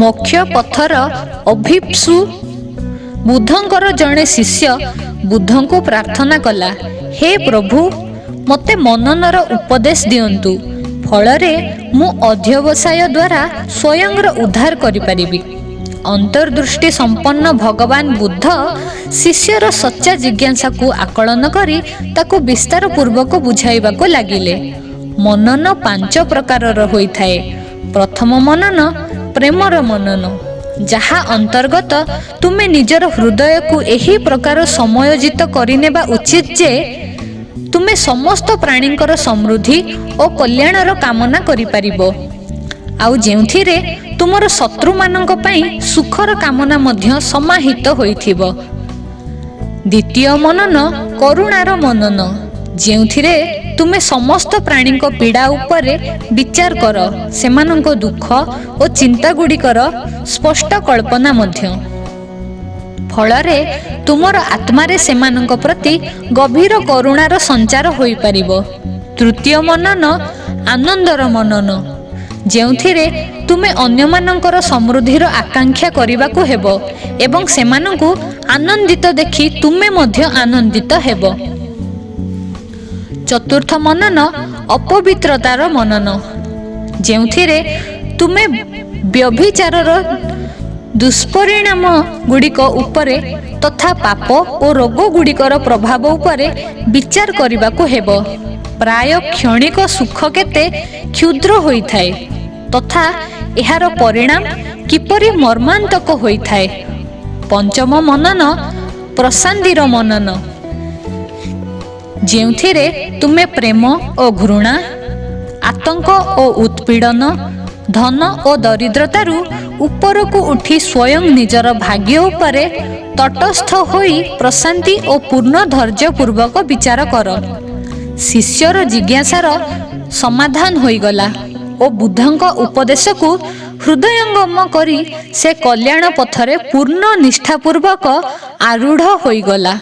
ମୋକ୍ଷ ପଥର ଅଭୀପ୍ସୁ ବୁଦ୍ଧଙ୍କର ଜଣେ ଶିଷ୍ୟ ବୁଦ୍ଧଙ୍କୁ ପ୍ରାର୍ଥନା କଲା, ହେ ପ୍ରଭୁ, ମୋତେ ମନନର ଉପଦେଶ ଦିଅନ୍ତୁ, ଫଳରେ ମୁଁ ଅଧ୍ୟବସାୟ ଦ୍ୱାରା ସ୍ୱୟଂର ଉଦ୍ଧାର କରିପାରିବି। ଅନ୍ତର୍ଦୃଷ୍ଟି ସମ୍ପନ୍ନ ଭଗବାନ ବୁଦ୍ଧ ଶିଷ୍ୟର ସଚ୍ଚା ଜିଜ୍ଞାସାକୁ ଆକଳନ କରି ତାକୁ ବିସ୍ତାର ପୂର୍ବକ ବୁଝାଇବାକୁ ଲାଗିଲେ। ମନନ 5 ପ୍ରକାରର ହୋଇଥାଏ। ପ୍ରଥମ ମନନ ପ୍ରେମର ମନନ, ଯାହା ଅନ୍ତର୍ଗତ ତୁମେ ନିଜର ହୃଦୟକୁ ଏହି ପ୍ରକାର ସମୟୋଜିତ କରିନେବା ଉଚିତ ଯେ ତୁମେ ସମସ୍ତ ପ୍ରାଣୀଙ୍କର ସମୃଦ୍ଧି ଓ କଲ୍ୟାଣର କାମନା କରିପାରିବ, ଆଉ ଯେଉଁଥିରେ ତୁମର ଶତ୍ରୁମାନଙ୍କ ପାଇଁ ସୁଖର କାମନା ମଧ୍ୟ ସମାହିତ ହୋଇଥିବ। ଦ୍ୱିତୀୟ ମନନ କରୁଣାର ମନନ, ଯେଉଁଥିରେ ତୁମେ ସମସ୍ତ ପ୍ରାଣୀଙ୍କ ପୀଡ଼ା ଉପରେ ବିଚାର କର, ସେମାନଙ୍କ ଦୁଃଖ ଓ ଚିନ୍ତାଗୁଡ଼ିକର ସ୍ପଷ୍ଟ କଳ୍ପନା ମଧ୍ୟ। ଫଳରେ ତୁମର ଆତ୍ମାରେ ସେମାନଙ୍କ ପ୍ରତି ଗଭୀର କରୁଣାର ସଞ୍ଚାର ହୋଇପାରିବ। ତୃତୀୟ ମନନ ଆନନ୍ଦର ମନନ, ଯେଉଁଥିରେ ତୁମେ ଅନ୍ୟମାନଙ୍କର ସମୃଦ୍ଧିର ଆକାଂକ୍ଷା କରିବାକୁ ହେବ ଏବଂ ସେମାନଙ୍କୁ ଆନନ୍ଦିତ ଦେଖି ତୁମେ ମଧ୍ୟ ଆନନ୍ଦିତ ହେବ। ଚତୁର୍ଥ ମନନ ଅପବିତ୍ରତାର ମନନ, ଯେଉଁଥିରେ ତୁମେ ବ୍ୟଭିଚାରର ଦୁଷ୍ପରିଣାମ ଗୁଡ଼ିକ ଉପରେ ତଥା ପାପ ଓ ରୋଗ ଗୁଡ଼ିକର ପ୍ରଭାବ ଉପରେ ବିଚାର କରିବାକୁ ହେବ। ପ୍ରାୟ କ୍ଷଣିକ ସୁଖ କେତେ କ୍ଷୁଦ୍ର ହୋଇଥାଏ ତଥା ଏହାର ପରିଣାମ କିପରି ମର୍ମାନ୍ତକ ହୋଇଥାଏ। ପଞ୍ଚମ ମନନ ପ୍ରଶାନ୍ତିର ମନନ, ଯେଉଁଥିରେ ତୁମେ ପ୍ରେମ ଓ ଘୃଣା, ଆତଙ୍କ ଓ ଉତ୍ପୀଡ଼ନ, ଧନ ଓ ଦରିଦ୍ରତାରୁ ଉପରକୁ ଉଠି ସ୍ୱୟଂ ନିଜର ଭାଗ୍ୟ ଉପରେ ତଟସ୍ଥ ହୋଇ ପ୍ରଶାନ୍ତି ଓ ପୂର୍ଣ୍ଣ ଧୈର୍ଯ୍ୟ ପୂର୍ବକ ବିଚାର କର। ଶିଷ୍ୟର ଜିଜ୍ଞାସାର ସମାଧାନ ହୋଇଗଲା ଓ ବୁଦ୍ଧଙ୍କ ଉପଦେଶକୁ ହୃଦୟଙ୍ଗମ କରି ସେ କଲ୍ୟାଣ ପଥରେ ପୂର୍ଣ୍ଣ ନିଷ୍ଠାପୂର୍ବକ ଆରୂଢ଼ ହୋଇଗଲା।